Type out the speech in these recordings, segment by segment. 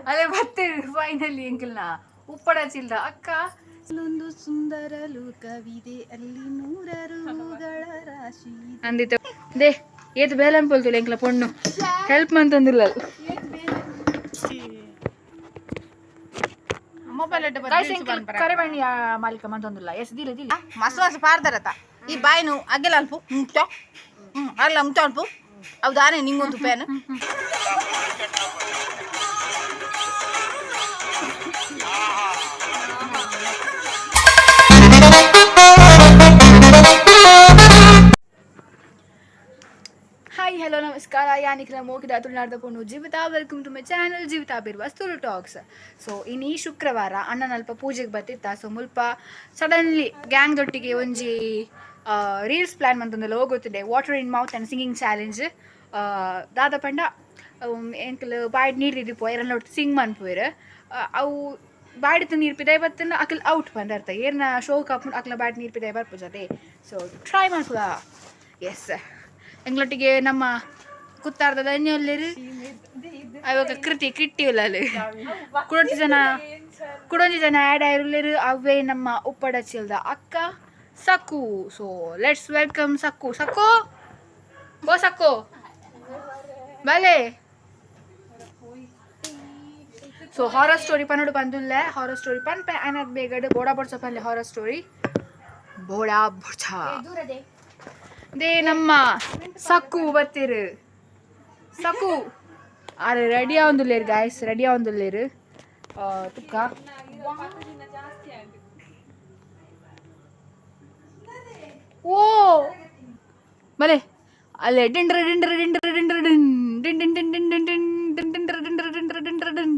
ಅದೇ ಮತ್ತೆ ಫೈನಲಿ ಎಂಕಲ್ನ ಉಪ್ಪಡ ಚಿಲ್ದ ಅಕ್ಕ. ಅಲ್ಲೊಂದು ಸುಂದರ ಲೋಕವಿದೆ, ಅಲ್ಲಿ ನೂರಾರು ಹೂಗಳ ರಾಶಿ. ಅಂದಿತ್ತ they ಏತ್ ಬೇಲೆ ಅನ್ಪೊಲ್ತುಲ್ಲ ಎಂಕ್ಲ ಪೊಣ್ಣು ಹೆಲ್ಪ್ ಮಂತಂದಿಲ್ಲ. ಮೊಬೈಲ್. ಕರೆ ಬಣ್ಣಿ ಮಾಲೀಕ ಮಂತೊಂದಿಲ್ಲ ಎಸ್ ದಿಲ್ಲ ದಿಲ್ಲ. ಮಸು ಮಸು ಪಾಡ್ದಾರತ ಈ ಬಾಯಿನು ಅಗ್ಗೆಲ ಅಲ್ಪ ಮುಚ್ಚ. ಅಲ್ಲ, ಮುಚ್ಚ ಅಲ್ಪ. ಅವು ದಾನೆ ನಿಂಗೊಂದು ಪೇನ್. ಹಾಯ್, ಹಲೋ, ನಮಸ್ಕಾರ. ಯಾನಿಕ್ಲ ಮೋಕಿದ ತುಳುನಾಡ್ದ ಪೊಣ್ಣು Jeevitha. Welcome to my channel Jeevitha Birvas Tulu talks. So ಇನ್ನು ಈ ಶುಕ್ರವಾರ ಅಣ್ಣನಲ್ಪ ಪೂಜೆಗೆ ಬರ್ತಿತ್ತ. ಸೊ ಮುಲ್ಪ ಸಡನ್ಲಿ ಗ್ಯಾಂಗ್ ದೊಟ್ಟಿಗೆ ಒಂಜಿ ರೀಲ್ಸ್ ಪ್ಲ್ಯಾನ್ ಮಂತೊಂದುಲ್ಲ ಹೋಗುತ್ತಿದೆ, water in mouth and singing challenge. ದಾದ ಪಂಡ ಎಂಕಲ್ ಬಾಯ್ಡ್ ನೀರು ಇದಿಪ್ಪೋ ಎರಲ್ಲ ಒಟ್ಟು ಸಿಂಗ್ ಮನ್ಪುವೆರ್. ಅವು ಬಾಯ್ಡ್ ನೀರು ಪಿದಾಯ್ ಬತ್ತಂಡ ಅಕಲ್ ಔಟ್ ಪಂದ್ ಅರ್ಥ. ಏರ್ನ ಶೋಕ್ ಆಪುಂಡು ಅಕ್ಲ ಬಾಯ್ಡ್ ನೀರು ಪಿದಾಯ್ ಬರ್ಪುಜತೆ. ಸೊ ಟ್ರೈ ಮನ್ಪುಗ. ಎಸ್, ಎಂಗ್ಲೊಟ್ಟಿಗೆ ನಮ್ಮ ಕುತ್ತಾರ್ದ ಧನ್ಯೊಲ್ಲೆರ್, ಅವಾಗ ಕೃತಿ ಕಿಟ್ಟಿ ಉಲ್ಲಲು, ಕುಡೊಂಜಿ ಜನ ಕುಡೊಂಜಿ ಜನ ಆ್ಯಡ್ ಆಯಿರುಲ್ಲೆರ್. ಅವೇ ನಮ್ಮ ಉಪ್ಪಡ ಚಿಲ್ದ ಅಕ್ಕ ಸಕ್ಕು. ಸೊ let's welcome Sakku. Sakku, ಬೋ ಸಕ್ಕು, ಬಲೆ. ಸೊ ಹಾರರ್ ಸ್ಟೋರಿ ಪನ್ನಡು ಬಂದುಲ್ಲೆ. ಹಾರರ್ ಸ್ಟೋರಿ ಪನ್ಪೆ ಆನದ್ ಬೇಗಡ್ ಬೋಡಾ ಬೊಡ್ಚ ಪನ್ಲೆ. ಹಾರರ್ ಸ್ಟೋರಿ ಬೋಡಾ ಬೊಡ್ಚ. They ನಮ್ಮ ಸಕ್ಕು ಬತ್ತೀರು. ಸಕ್ಕು ಅರೆ ರೆಡಿ ಆವೊಂದುಲ್ಲೆರ್ ಗಾಯ್ಸ್, ರೆಡಿ ಆವೊಂದುಲ್ಲೆರ್ ತುಕ್ಕ. ಓ ಬಲೆ ಅಲ್ಲೇ ಡಿಂಡ್ರ ಡಿಂಡ್ರ ಡಿಂಡ್ರ ಡಿಂಡ್ರ ಡಿನ್ ಡಿನ್ ಡಿನ್ ಡಿನ್ ಡಿನ್ ಡಿನ್ ಡಿನ್ ಡಿನ್ ಡಿಂಡ್ರ ಡಿಂಡ್ರ ಡಿಂಡ್ರ ಡಿಂಡ್ರ ಡಿನ್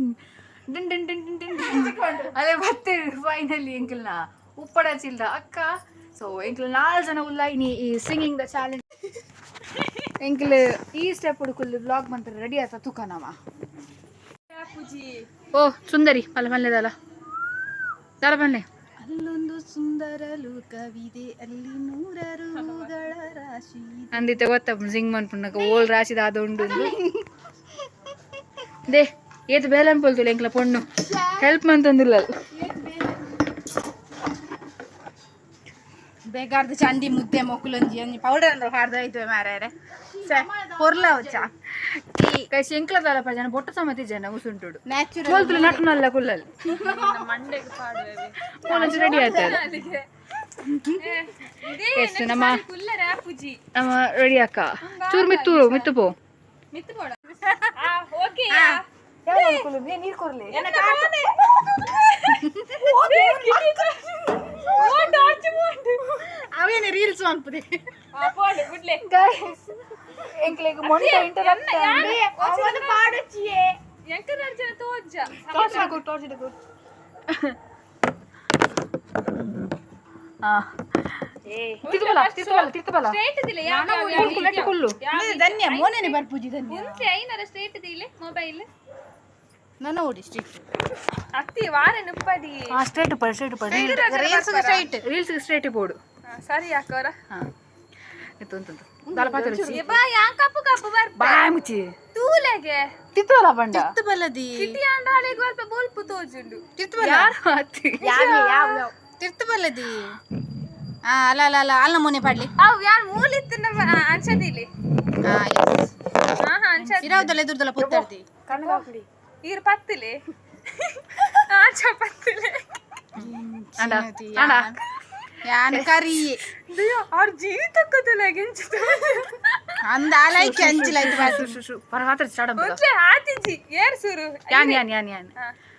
ಡಿನ್ ಡಿನ್ ಡಿನ್ ಡಿನ್ ಡಿನ್ ಡಿನ್. ಅಲ್ಲೇ ಬತ್ತೀರು ಫೈನಲಿ ಎಂಕಲ್ನ ಉಪ್ಪಡ ಚಿಲ್ದ ಅಕ್ಕ. ಸೊ ಎಂಕಲ್ ನಾಲ್ ಜನ ಉಲ್ಲ ಇನಿ ಈ ಸಿಂಗಿಂಗ್ the challenge. ಎಂಕಲ್ ಈ ಸ್ಟೆಪ್ ಹುಡುಕುಲ್ ವ್ಲಾಗ್ ಮಂತ್ರ ರೆಡಿ ಆತ ತುಕ ನಮ. ಓ ಸುಂದರಿ ಪಲ್ಲ ಪಲ್ಲೆದಲ್ಲ ದಾಲ ಪಲ್ಲೆ. ಅಲ್ಲೊಂದು ಸುಂದರ ಲೋಕವಿದೆ, ಅಲ್ಲಿ ನೂರಾರು ಹೂಗಳ ರಾಶಿ. ಅಂದಿತ್ತೆ ಗೊತ್ತ ಸಿಂಗ್ ಮನ್ಪುನಕ ಓಲ್ ರಾಶಿದ ಅದು ಉಂಡು. They ಏತ್ ಬೇಲೆ ಅನ್ಪೊಲ್ತುಲ್ಲ ಎಂಕ್ಲ ಪೊಣ್ಣು ಹೆಲ್ಪ್ ಮಂತಂದಿಲ್ಲ. ಬೇಕಾರ್ದ ಚಂಡಿ ಮುದ್ದೆ ಮೊಕ್ಕುಲೊಂಜಿ ಒಂಜಿ ಪೌಡರ್ ಅಂದ್ರೆ ಹಾಡ್ದ ಆಯ್ತು ಮಾರಾರೆ ಪೊರ್ಲ ವಚ್ಚ. ಕೈ ಶಂಕ್ಲದಲ್ಲ ಜನ ಬೊಟ್ಟ ಸಮತಿ ಜನ ಉಸುಂಟುಡು. ನ್ಯಾಚುರಲ್. ಮೊಲ್ತುಲು ನಟನಲ್ಲ ಕುಲ್ಲಲ್ ಮೊಲಂಚು ರೆಡಿ ಆಯ್ತಲ್ಲ. ಎಸ್, ನಮ್ಮ ನಮ್ಮ ರೆಡಿ ಅಕ್ಕ. ಚೂರು ಮಿತ್ತು ಮಿತ್ತು ಪೋ. ನೀರು ಕೊರ್ಲಿ. ಅವೇನೆ ರೀಲ್ಸ್ ಅನ್ಪುದೆ. ಗೈಸ್, ಎಂಕ್ಲೆಗ್ ಮೊಂಟ ಇಂಟರಪ್ಟ್. ಟಾರ್ಚ್ ಹಿಡ್ಕೊ, ಟಾರ್ಚ್ ಹಿಡ್ಕೊ. ಹಾ, ತಿತ್ತುಬಲ ತಿತ್ತುಬಲ ತಿತ್ತುಬಲ. ಕುಲ್ಲು ನೆಟ್ಟು ಕುಲ್ಲು. ಧನ್ಯ ಮೋನೆನೆ ಬರ್ಪುಜಿ ಧನ್ಯ. ಮೊಬೈಲ್. ನನ್ನ ಓಡಿ ಸ್ಟ್ರೀಟ್. ಅತ್ತಿ ವಾರ ನುಪ್ಪದಿ. ಹಾ, ಸ್ಟ್ರೇಟ್ ಪಡ, ಸ್ಟ್ರೇಟ್ ಪಡ. Reels straight. ರೀಲ್ಸ್ ಸ್ಟ್ರೇಟ್ ಬೋಡು. ಸರಿ ಯಾಕೋರ. ಹಾ, ಇತ್ತು ಉಂಟು ದಾಲ ಪಾತ್ರ. ಬಾ, ಯಾ ಕಪ್ಪು ಕಪ್ಪು ಬರ್. ಬಾಯ್ ಮುಚ್ಚಿ. ತೂಲೆಗೆ. ತಿತ್ತುವಲ್ಲ ಬಂಡ. ತಿರ್ತು ಬಲದಿ. ಕಿಟಿ ಅಂಡಾಳಿಗೆ ಸ್ವಲ್ಪ ಬೋಲ್ಪು ತೋಜುಂಡು. ತಿರ್ತು ಬಲ. ಯಾರು ಅತ್ತಿ? ತಿರ್ತು ಬಲದಿ. ಆ ಅಲ್ಲ ಅಲ್ಲ ಅಲ್ಲ ಅಲ್ಲ ಮೊನೆ ಪಾಡ್ಲಿ. ಅವ್ ಯಾರು ಮೂಲಿತ್ತು ನಮ್ಮ ಅಂಚದಿಲಿ. ಹಾ ಎಸ್. ಹಾ ಹಾ, ಅಂಚ. ಇರಾವ್ದಲ್ಲ ಎದುರ್ದಲ್ಲ ಪುತ್ತರ್ತಿ. ಈರ್ ಪತ್ತಿಲೆ ಆಚ ಪತ್ತಿಲೆ. ಅಂಡ ಅಂಡ. ಯಾನ್ ಕರಿ. ಅವ್ರ ಜೀವಿತಕ್ಕ ತುಲೆಗೆ. ಅಂದ ಆಲೈಕೆ ಅಂಚಿಲಾಯ್ತು ಬಾತು. ಶು ಶು ಪರ ಮಾತ್ರ ಸ್ಟಾರ್ಟ್. ಉಂಟ್ಲೆ ಆತಿಜಿ ಏರ್ ಸುರು. ಯಾನ್ ಯಾನ್ ಯಾನ್ ಯಾನ್.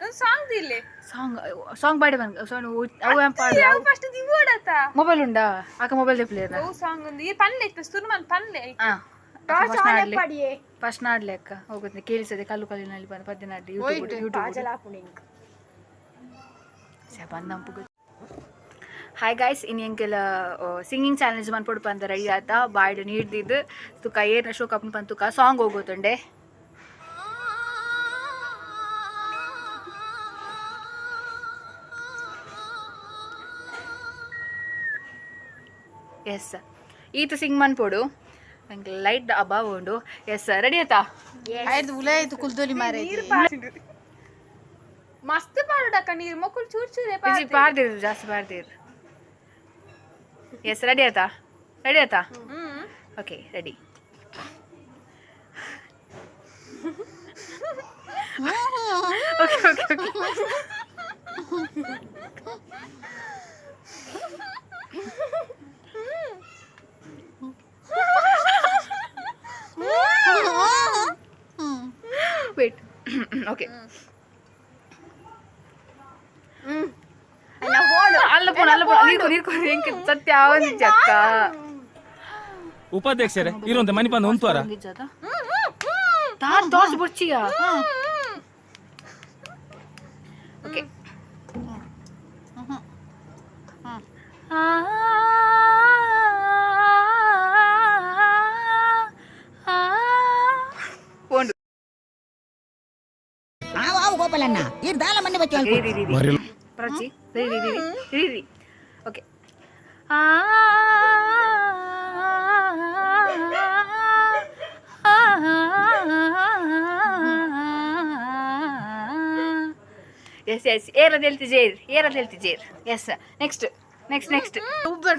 ಒಂದು ಸಾಂಗ್ ದಿಲ್ಲೆ. ಸಾಂಗ್ ಸಾಂಗ್ ಪಾಡಿ ಬಂದ್ ಸಾಂಗ್ ಅವು ಏನ್ ಪಾಡು. ಯಾವ ಫಸ್ಟ್ ದಿವೋಡತ. ಮೊಬೈಲ್ ಉಂಡಾ ಆಕ? Mobile player. ಅವು ಸಾಂಗ್ ಒಂದು ಈ ಪನ್ಲೆ ಇತ್ತು ಸುರುಮನ್ ಪನ್ಲೆ. ಹಾ, ಫಸ್ಟ್ ನಾಡ್ಲೆ ಅಕ್ಕ ಹೋಗುತ್ತೆ ಕೇಳಿಸದೆ ಕಲ್ಲು ಕಲ್ಲಿನಲ್ಲಿ ಬಂದ ಪದ್ಯ ನಾಡ್ಲಿ. ಯೂಟ್ಯೂಬ್ ಯೂಟ್ಯೂಬ್ ಬಂದಂಪು. ಹಾಯ್ ಗಾಯ್ಸ್, ಇನ್ನು ಎಂಕೆಲ ಸಿಂಗಿಂಗ್ ಚಾಲೆಂಜ್ ಮನ್ಪೊಡು ಪಂತ ರೆಡಿ ಆತ. ಬಾಯ್ಡ್ ನೀಡ್ದಿದ್ದು ತುಕ ಏರ್ನ ಶೋಕ್ ಅಪ್ಪನ ಪಂತುಕ ಸಾಂಗ್ ಹೋಗೋತುಂಡೆ. ಎಸ್, ಈತ ಸಿಂಗ್ ಮನ್ಪೊಡು. ನಂಗೆ ಲೈಟ್ ಅಭಾವ ಉಂಡು. ಎಸ್, ರೆಡಿ ಆಯ್ತಾ? ಆಯ್ತು, ಉಲಾಯ್ತು ಕುಲ್ದೋಲಿ ಮಾರೈತಿ. ಮಸ್ತ್ ಪಾಡುಡಕ್ಕ ನೀರು ಮೊಕ್ಕುಲು ಚೂರ್ ಚೂರೆ. ಇಜ್ಜಿ, ಪಾಡ್ದಿರು, ಜಾಸ್ತಿ ಪಾಡ್ದಿರು. ಎಸ್, ರೆಡಿ ಆಯ್ತಾ? ರೆಡಿ ಆಯ್ತಾ? ಹ್ಮ್. Okay, ready. Okay okay okay. Wait, okay. ಅಲ್ಲ ಪೋಣ, ಅಲ್ಲ ಪೋಣ, ನೀರು ನೀರು ಹೆಂಗೆ ಸತ್ಯ ಅಕ್ಕ. ಉಪಾಧ್ಯಕ್ಷರೇ, ಇರುವಂತೆ ಮನಿಪಂದ ಉಂತುವಾರ. ತಾರ್ ದೋಸೆ ಬುರ್ಚಿಯ. ಓಕೆ. ಫೋನ್. ಆವು ಆವು ಗೋಪಾಲಣ್ಣ ಈ ದಾಲ ಮನೆ ಬಚ್ಚಿ. ರೀ ರೀ ರೀ ಪ್ರಾಚಿ, ರೀ ರೀ ರೀ ರೀ ರೀ. ಓಕೆ. ಆ ಎಸ್ ಎಸ್, ಏರದು ಹೇಳ್ತಿ ಜೇರ್, ಏರದು ಹೇಳ್ತಿ ಜೇರ್. Yes, next next next. ಉಬ್ಬು.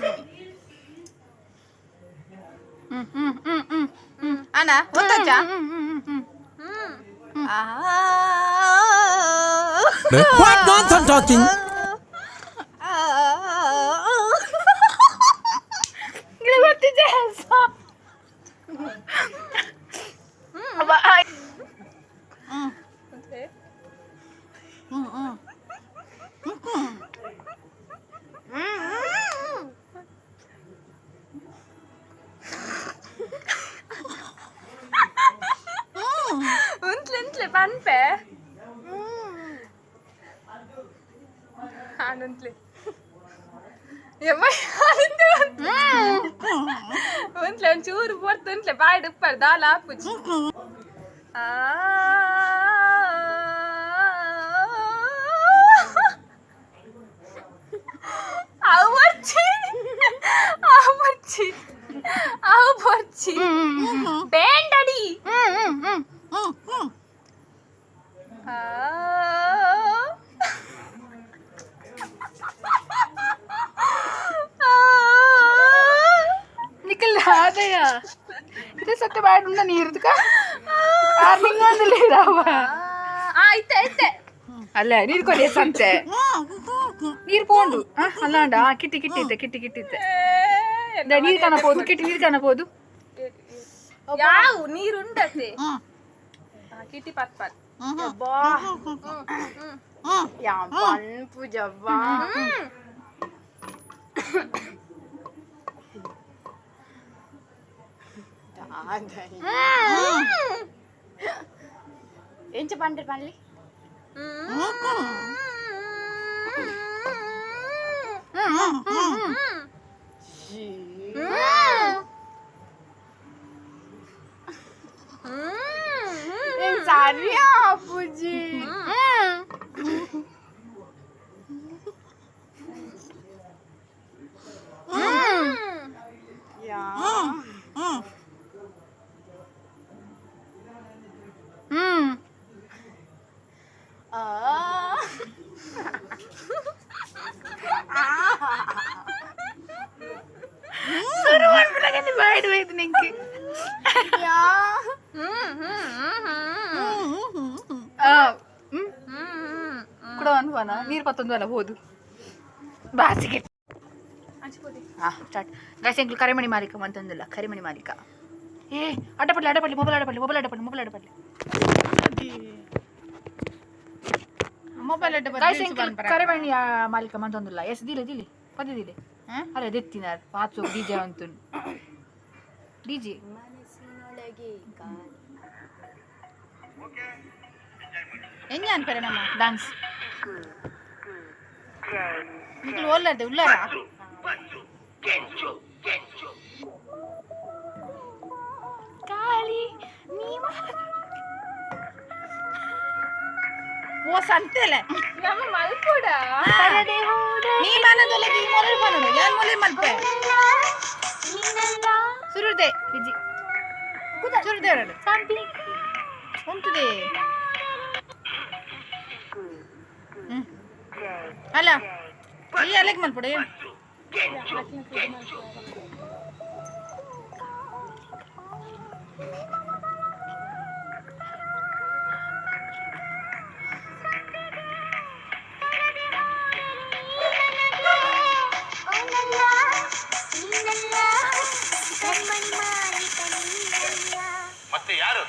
ಹ್ಮ್ ಹ್ಮ್ ಹ್ಮ್ ಹ್ಮ್ ಹ್ಮ್. ಅಣ್ಣ, ಗೊತ್ತಾಚಾ? ಹ್ಮ್ ಹ್ಮ್ ಹ್ಮ್ ಹ್ಮ್. What nonsense talking! ನಿನಗೆ ಗೊತ್ತಿದೆ. ಉಂತ್ಲೆ ಉಂತ್ಲೆ ಪನ್ಪೆ ಹಾನುಂತ್ಲೆ ಯಮ್ಮ. ಉಂತ್ಲೆ, ಒಂಚೂರು ಪೊರ್ತು ಉಂತ್ಲೆ, ಬಾಯ್ಡ್ ಉಪ್ಪರ್ ದಾಲ ಆಪುಜಿ. ಆ ಅವು ಬರ್ಚಿ, ಅವು ಬರ್ಚಿ, ಅವು ಬರ್ಚಿ ಬೇಂಡಡಿ. ಹ್ಮ್ ಹ್ಮ್ ಹ್ಮ್. ಹ್ಮ್. ಆ ನಿಖಲ್ ಆದಯ ಇದು ಸತ್ಯ ಬ್ಯಾಡ ಉಂಡ ನೀರ್ದಕ ನಿಂಗೊಂದಿಲ್ಲ. ಆಯ್ತೆ ಆಯ್ತೆ. ಅಲ್ಲ, ನೀರು ಕೊಡಿ ಸಂತೆ ನೀರು ಪೋಂಡು ಅಲ್ಲಾಂಡ. ಕಿಟ್ಟಿ ಕಿಟ್ಟಿ ಇತ್ತೆ, ಕಿಟ್ಟಿ ಕಿಟ್ಟಿ ಇತ್ತೆ. ನೀರು ಕಾಣಬಹುದು ಕಿಟ್ಟಿ, ನೀರು ಕಾಣಬಹುದು. ಯಾವ ನೀರುಂಡತೆ ಕಿಟಿ ಪತ್ ಪತ್. ಎಂಚ ಪಂಡ್ರಿ ಪನ್ಲಿ. ಸರಿ ಅಪ್ಪುಜಿ. ಹ್ಮ್. ಶುರು ಮಾಡ್ಬಿಡಾಗಂದ್ರೆ ಬಾಯ್ಡು ಹೋಯ್ತು ನಿಂಗೆ. ಕೂಡ ಅನ್ವಾನ ನೀರು ಪತ್ತೊಂದು ಅಲ್ಲ ಹೋದು ಬಾಸಿಗೆ. ಹಾ, ಸ್ಟಾರ್ಟ್ ಗೈಸ್. ಎಂಕ್ಲು ಕರಿಮಣಿ ಮಾಲೀಕ ಅಂತಂದಿಲ್ಲ, ಕರಿಮಣಿ ಮಾಲೀಕ. ಏ, ಅಡ್ಡಪಡ್ಲಿ, ಅಡ್ಡಪಡ್ಲಿ, ಮೊಬೈಲ್ ಅಡ್ಡಪಡ್ಲಿ, ಮೊಬೈಲ್ ಅಡ್ಡಪಡ್ಲಿ, ಮೊಬೈಲ್ ಅಡ್ಡಪಡ್ಲಿ. ಮೊಬೈಲ್. ಗೈಸ್, ಎಂಕ್ಲು ಕರಿಮಣಿ ಮಾಲೀಕ ಅಂತಂದಿಲ್ಲ. ಎಸ್, ದಿಲೆ ದಿಲಿ ಪದಿ ದಿಲೆ. ಅರೆ ದೆತ್ತಿನಾರ್ ಪಾಚು ಡಿಜೆ ಅಂತು ಡಿಜೆ. ಮನಸ್ಸಿನೊಳಗೆ. ಎಂಜ ಅನ್ಪರೆ ನಮ್ಮ ಡ್ಯಾನ್ಸ್. ನಿಕ್ಲು ಓಲ್ಲದೆ ಉಲ್ಲಾರ. ಕಾಲಿ ನೀ. ಓ ಸಂತೆಲೆ. ನಮ್ಮ ಮಲ್ಪುಡ. ನೀ ಮಾನದೊಲೆ, ಈ ಮೊಲೆ ಮಾನದು ಯಾನ್ ಮೊಲೆ ಮಲ್ಪೆ ಸುರುದೆ. ವಿಜಿ. ಸುರುದೆ ಎರಡು. ಸಾಂಪಿ. ಉಂಟುದೆ. ಅಲ್ಲ ಈ ಅಲೆಗ್ ಮಲ್ಪಡೆ. ಮತ್ತೆ ಯಾರು?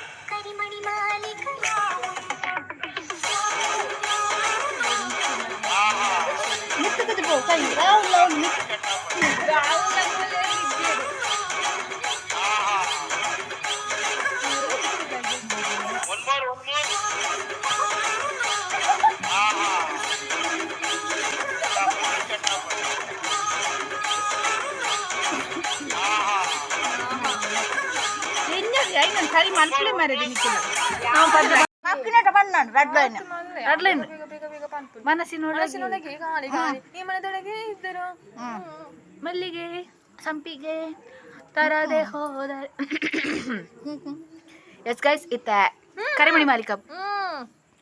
One more, one more. ಆಹಾ. ಐನನ್ ಸರಿ ಮನ್ಪುಲೆ ಮಾರಿದೆ ನಿಕ್ಕಿನ. ಪಕ್ಕಿನಟ ಬಣ್ಣಾಡು ರೆಡ್ ಲೈನ್. Red line. ಬೇಗ ಬೇಗ ಬೇಗ ಪನ್ಪು. ಮನಸ್ಸಿನೊಳಗೆ. ಮನಸ್ಸಿನೊಳಗೆ ಗಾಳಿ ಗಾಳಿ, ಈ ಮನದೊಳಗೆ ಇದ್ದರು. ಮಲ್ಲಿಗೆ ಸಂಪಿಗೆ ತರದೆ ಹೋದ. ಎಸ್ ಗೈಸ್, ಇತ್ತ ಕರಿಮಣಿ ಮಾಲಿಕ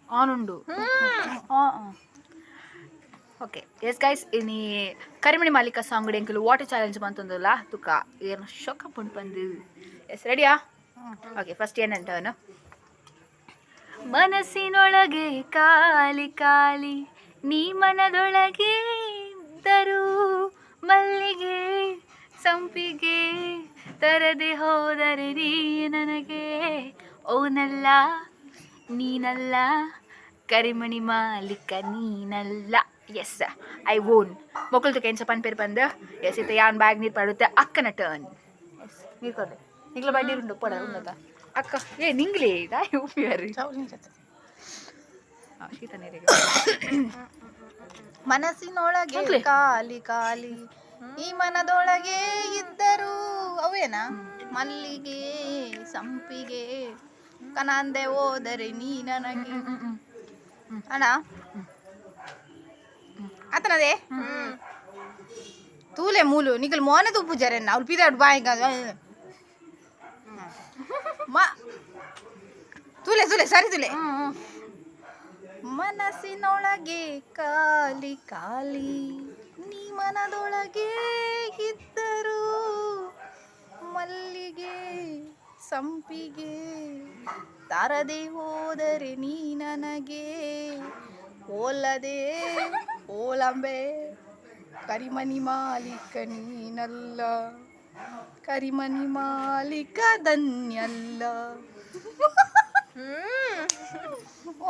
ಆನ್ ಉಂಡು. ಓಕೆ, ಎಸ್ ಗೈಸ್, ಇನಿ ಕರಿಮಣಿ ಮಾಲಿಕ ಸಾಂಗ್ ಎಂಕುಲು ವಾಟರ್ ಚಾಲೆಂಜ್ ಬಂತಂದಲ್ಲ ತುಕ ಏನು ಶೊಕ ಪುಂಡ್ ಬಂದು. ಎಸ್, ರೆಡಿಯಾ? ಓಕೆ, ಫಸ್ಟ್ ಏನಂತವನು? ಮನಸ್ಸಿನೊಳಗೆ ಖಾಲಿ ಖಾಲಿ, ನೀ ಮನದೊಳಗೆ ಇದ್ದರು, ಮಲ್ಲಿಗೆ ಸಂಪಿಗೆ ತರದೆ ಹೋದರೆ ನೀ ನನಗೆ, ಓನಲ್ಲ ನೀನಲ್ಲ, ಕರಿಮಣಿ ಮಾಲಿಕ ನೀನಲ್ಲ. Yes, I own. ಮೊಕ್ಕಲ್ದು ಕೆಂಚ ಪನ್ಪೇರು ಬಂದು. ಎಸ್, ಇತ್ತ ಯಾನ್ ಬ್ಯಾಗ್ ನೀರು ಪಡುತ್ತೆ. ಅಕ್ಕನ ಟರ್ನ್. ಎಸ್, ನೀರು ಕೊಡ್ರಿ. ನಿಂಗ್ಲ ಬಾಯ್ ನೀರುಂಡು ಪಡ ಉಂಡದ ಅಕ್ಕ. ಏ ನಿಂಗ್ಲಿ ದಾಯಿ ಉಪ್ಪಿಯಾರಿ ಶೀತ ನೀರಿಗೆ. ಮನಸ್ಸಿನೊಳಗೆ ಹೋಗ್ಲಿ. ಖಾಲಿ ಖಾಲಿ, ಈ ಮನದೊಳಗೆ ಇದ್ದರು ಅವೇನಾ, ಮಲ್ಲಿಗೆ ಸಂಪಿಗೆ ಕನಾಂದೆ ಹೋದರೆ ನೀ ನನಗೆ. ಅಣ್ಣ ಆತನದೇ ತೂಲೆ ಮೂಲು ನಿಕಲ್ ಮೋನೆ ತೂಪು ಜರೆನ್ನ ಅವ್ಳು ಪಿದಾಡು ಬಾಯಿ ಮ ತೂಲೆ ತೂಲೆ ಸರಿ ತೂಲೆ. ಮನಸ್ಸಿನೊಳಗೆ ಖಾಲಿ ಖಾಲಿ, ನೀ ಮನದೊಳಗೆ ಇದ್ದರು, ಮಲ್ಲಿಗೆ ಸಂಪಿಗೆ ತರದೆ ಹೋದರೆ ನೀ ನನಗೆ, ಓಲದೆ ಓಲಂಬೆ, ಕರಿಮಣಿ ಮಾಲೀಕ ನೀನಲ್ಲ, ಕರಿಮಣಿ ಮಾಲೀಕ ಧನ್ಯಲ್ಲ.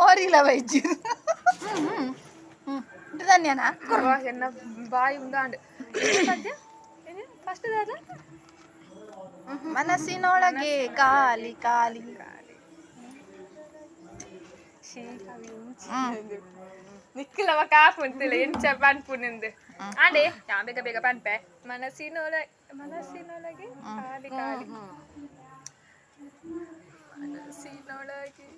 ಓರಿಲ್ಲ ವೈದ್ಯ ಧನ್ಯನಾ? ಎನ್ನ ಬಾಯಿ ಉಂದಾಂಡ್ ಫಸ್ಟ್ ದಾದ. ಮನಸ್ಸಿನೊಳಗೆ ಖಾಲಿ ಖಾಲಿ. ನಿಕ್ಕಿಲವ ಕಾಪು ಅಂತಿಲ್ಲ ಎಂಚ ಪನ್ಪುನಿಂದು ಆಂಡೆ ಯಾ ಬೇಗ ಬೇಗ ಪನ್ಪೆ. ಮನಸ್ಸಿನೊಳಗೆ, ಮನಸ್ಸಿನೊಳಗೆ ಖಾಲಿ ಖಾಲಿ, ಮನಸ್ಸಿನೊಳಗೆ.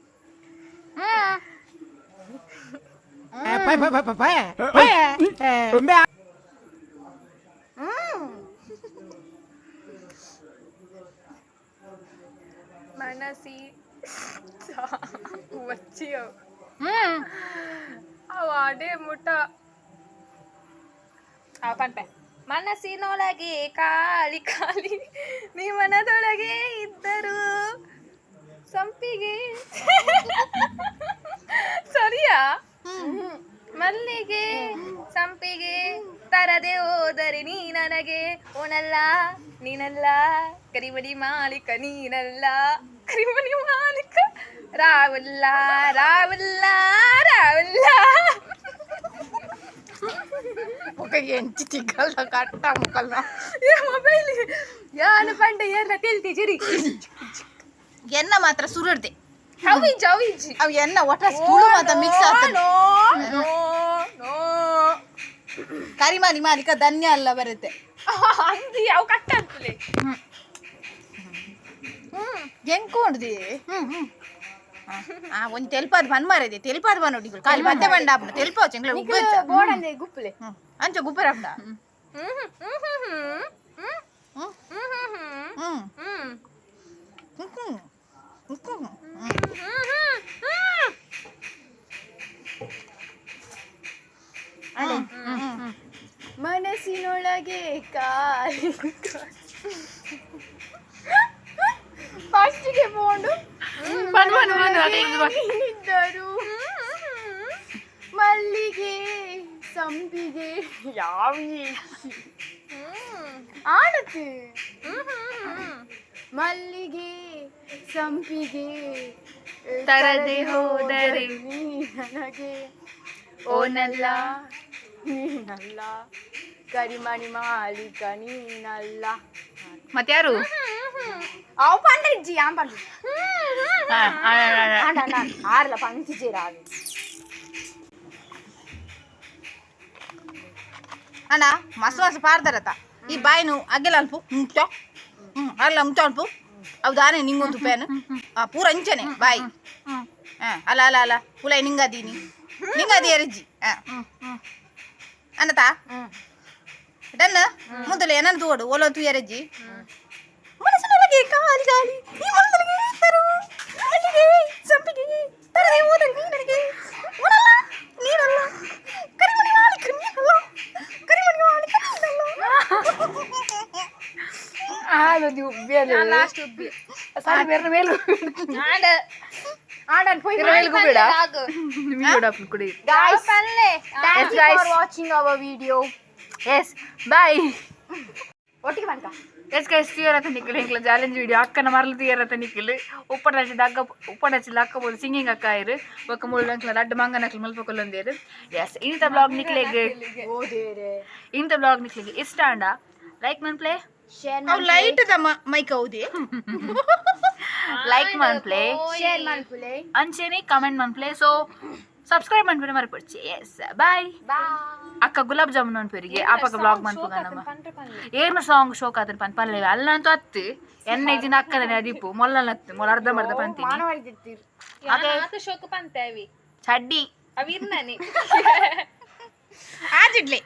ಮನಸ್ಸಿ ವಚ್ಚಿಯೋ ಅವ ಅಡೆ ಮುಟ್ಟ ಆ ಪನ್ಪೆ. ಮನಸ್ಸಿನೊಳಗೆ ಖಾಲಿ ಖಾಲಿ, ನೀ ಮನದೊಳಗೆ ಇದ್ದರು, ಸಂಪಿಗೆ ಸರಿಯಾ, ಮಲ್ಲಿಗೆ ಸಂಪಿಗೆ ತರದೆ ಹೋದರೆ ನೀ ನನಗೆ, ಓನಲ್ಲ ನೀನಲ್ಲ, ಕರಿಮಣಿ ಮಾಲೀಕ ನೀನಲ್ಲ, ಕರಿಮಣಿ ಮಾಲೀಕ ರಾವುಲ್ಲ ರಾವುಲ್ಲ ರಾವುಲ್ಲ. ఒక ಎಂಚಿ ತಿగ్గಲ್ದ ಕಟ್ಟ ಮುಕ್ಕಲ್ನ. ಏ ಮೊಬೈಲ್ ಯಾನು ಪಂಡ ಏರ್ನ ತೆಲ್ತಿ ಜರಿ. ಎನ್ನ ಮಾತ್ರ ಸುರುಡ್ದೆ. ಅವಿಜಿ ಅವಿಜಿ. ಅವು ಎನ್ನ ಒಟ್ಟ ತುಳು ಮಾತ್ರ ಮಿಕ್ಸ್ ಆಗ್ತದೆ. No no no. ಕರಿಮಣಿ ಮಾಲೀಕ ಧನ್ಯ ಅಲ್ಲ ಬರುತ್ತೆ. ಅಂದಿ ಅವು ಕಟ್ಟ ಅಂತಲೇ. ಎಂಕೊಂಡ್ದಿ ಆ ಒಂಜಿ ತೆಲ್ಪಾದ್ ಬನ್ ಮಾರಿದೆ ತೆಲ್ಪಾದ್ ಬನ್ ನೋಡಿ ಖಾಲಿ ಮತ್ತೆ ಬಂಡ ಆಪುಂಡು ತೆಲ್ಪಾವ್ ಚೆಂಗ್ಲ ಉಬ್ಬು. ಬೋಡಂದೆ ಗುಪ್ಪಲೆ. ಅಂಚ ಗುಪ್ಪರ ಆಪುಂಡ. ಹ್ಮ್ ಹ್ಮ್ ಹ್ಮ್ ಹ್ಮ್ ಹ್ಮ್ ಹ್ಮ್ ಹ್ಮ್ ಹ್ಮ್ ಹ್ಮ್. ಹ್ಮ್ ಹ್ಮ್. ಫಸ್ಟಿಗೆ ಪೋಂಡು. ಪನ್ ಪನ್ ಪನ್ ಅಕ್ಲೆಗ್ ಪನ್. ಇದ್ದರು ಮಲ್ಲಿಗೆ ಸಂಪಿಗೆ ಯಾವ ಆಡತ್ತೆ. ಮಲ್ಲಿಗೆ ಸಂಪಿಗೆ ತರದೆ ಹೋದರೆ ನೀ ನನಗೆ ಓನಲ್ಲ. ನೀನಲ್ಲ ಕರಿಮಣಿ ಮಾಲೀಕ ನೀನಲ್ಲ. ಮತ್ಯಾರು? ಅವು ಪಂಡ್ರಿಜ್ಜಿ ಆಂ ಪಂಡ್ರಿ. ಹಾ, ಆ, ಆ, ಆ. ಆಂಡ ಆಂಡ ಆರ್ಲ ಪಂಚಿಜೇರ ಆವೆ. ಅಣ್ಣ, ಮಸ್ತ್ ಮಸ್ತ್ ಪಾಡ್ದಾರತ. ಈ ಬಾಯಿನು ಅಗ್ಗೆಲ ಅನ್ಪು ಮುಂಚ ಅಲ್ಲ ಮುಂಚ ಅನ್ಪು. ಅವು ದಾನೆ ನಿಂಗೊಂದು ಪೇನ್ ಆ ಪೂರ ಅಂಚನೆ ಬಾಯಿ. ಹಾಂ, ಅಲ್ಲ ಅಲ್ಲ ಅಲ್ಲ, ಪುಲ ನಿಂಗದೀನಿ ನಿಂಗದಿ ಎರಿಜಿ. ಹಾಂ ಅನ್ನತಾ ಡನ್ ಮೊದಲು ಏನನ್ನ ತೋಡು ಒಲ ತು ಎರಜ್ಜಿ. ಮನಸ್ಸಿನೊಳಗೆ ಖಾಲಿ ಖಾಲಿ ಈ ಮನದೊಳಗೆ ತರು ಮಲ್ಲಿಗೆ ಸಂಪಿಗೆ ತರದೆ ಹೋದರೆ ನೀ ನನಗೆ ಓನಲ್ಲ ನೀನಲ್ಲ ಕರಿಮಣಿ ಮಾಲೀಕ ನೀನಲ್ಲ ಕರಿಮಣಿ ಮಾಲೀಕ ನೀನಲ್ಲ. ಆದೊಂದು ಉಬ್ಬಿ ಅದು. ಲಾಸ್ಟ್ ಉಬ್ಬಿ. ಸಾರಿ, ಬೇರೆ ಮೇಲು. ಆಂಡ. ಆಂಡ ಪೋಯ್. ಮೇಲ್ಗೂ ಬೇಡ. ಕುಡಿ. Guys, ಪಲ್ಲೆ. Thank Yes, you guys. for watching our video. Yes, ಬಾಯ್. ಒಟ್ಟಿಗೆ ಬಂತ. ಎಸ್ ಗೈಸ್, ತೀರತ ನಿಖಿಲ್ ಎಂಕ್ಲ ಚಾಲೆಂಜ್ ವಿಡಿಯೋ ಅಕ್ಕನ ಮರಲು ತೀರತ ನಿಖಿಲ್ ಉಪ್ಪಡ ಅಕ್ಕ ಉಪ್ಪಡ ಅಕ್ಕ ಬೋದು ಸಿಂಗಿಂಗ್ ಅಕ್ಕ ಇರು ಬೊಕ್ಕ ಮುಳ್ಳು ಅಂಕ್ಲ ರಡ್ಡ್ ಮಂಗನಕ್ಲು ಮಲ್ಪ ಕೊಲ್ಲೊಂದೇರು. ಎಸ್, ಇಂಥ ಬ್ಲಾಗ್ ನಿಕ್ಲೆಗ್ ಓದೇರೆ. ಇಂಥ ಬ್ಲಾಗ್ ನಿಕ್ಲೆಗ್ ಇಷ್ಟ ಅಂಡ ಲೈಕ್ ಮನ್ಪ್ಲೆ. ಶೇರ್. ಅವು ಲೈಟ್ the mic ಹೌದಿ. ಲೈಕ್ ಮನ್ಪ್ಲೆ. ಶೇರ್ ಮನ್ಪುಲೆ. ಅಂಚೆನೆ ಕಮೆಂಟ್ ಮನ್ಪ್ಲೆ. ಸೊ ಸಬ್ಸ್ಕ್ರೈಬ್ ಮನ್ಪುನೆ ಮರ್ಪೊಡ್ಚಿ. Yes, bye. ಬಾಯ್. ಅಕ್ಕ ಗುಲಾಬ್ ಜಾಮೂನ್ ಅನ್ಪೇರಿಗೆ ಆಪಕ ಬ್ಲಾಗ್ ಮನ್ಪುಗ ನಮ್ಮ ಏರ್ನ ಸಾಂಗ್ ಶೋಕ್ ಆತನ ಪನ್ ಪಲ್ಲೆ ಅಲ್ಲ ಅಂತೂ ಅತ್ತು ಎನ್ನ ಇಜಿನ ಅಕ್ಕದನೆ ಅದಿಪ್ಪು ಮೊಲ್ಲನ ಅತ್ತು ಮೊಲ ಅರ್ಧ ಮರ್ಧ ಪಂತೀನಿ. ಮಾನವಳಿದಿರ್ತೀರಿ. ಆತ ಶೋಕ ಪಂತೆ ಅವಿ. ಚಡ್ಡಿ. ಅವಿ ಇರ್ನಾನೆ. ಆಜಿಡ್ಲೆ.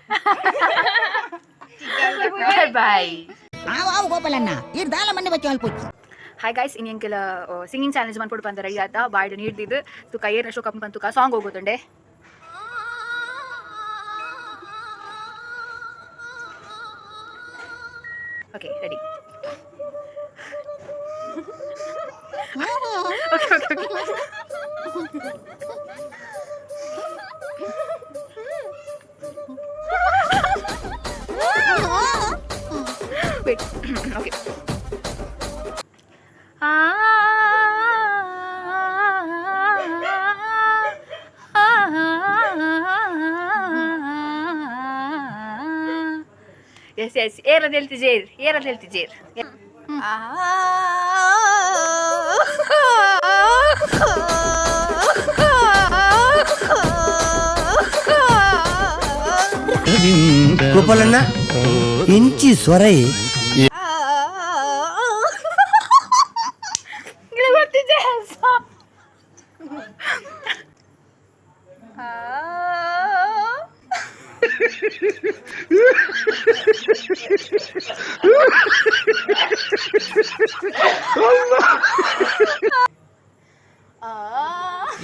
Boy boy. ಆವು ಆವು ಗೋಪಾಲಣ್ಣ, ಈ ದಾಲ ಮಣ್ಣೆ ಬಚ್ಚು ಅಲ್ಪೊಚ್ಚಿ. ಹಾಯ್ ಗೈಸ್, ಇನ್ನು ಎಂಕೆಲ ಸಿಂಗಿಂಗ್ ಚಾಲೆಂಜ್ ಮನ್ಪೊಡು ಪಂತ ರೆಡಿ ಆತ. ಬಾಯ್ಡ್ ನೀಡ್ದಿದ್ದು ತುಕ ಏರ್ನ ಶೋಕ್ ಅಪ್ಪನ ತುಕ ಸಾಂಗ್ ಹೋಗೋತುಂಡೆ. Okay, ready. Okay okay okay. Wait. Okay. S S, ಏರದ್ ಹೇಳ್ತಿ ಜೇರ್, ಏರದ್ ಹೇಳ್ತಿ ಜೇರ್. ಗೋಪಾಲಣ್ಣ ಇಂಚಿ ಸೊರೈ. ಗೊತ್ತಿದೆ.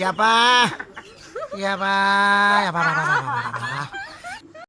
ಯಪಾ ಯಪಾ ಯಪಾ.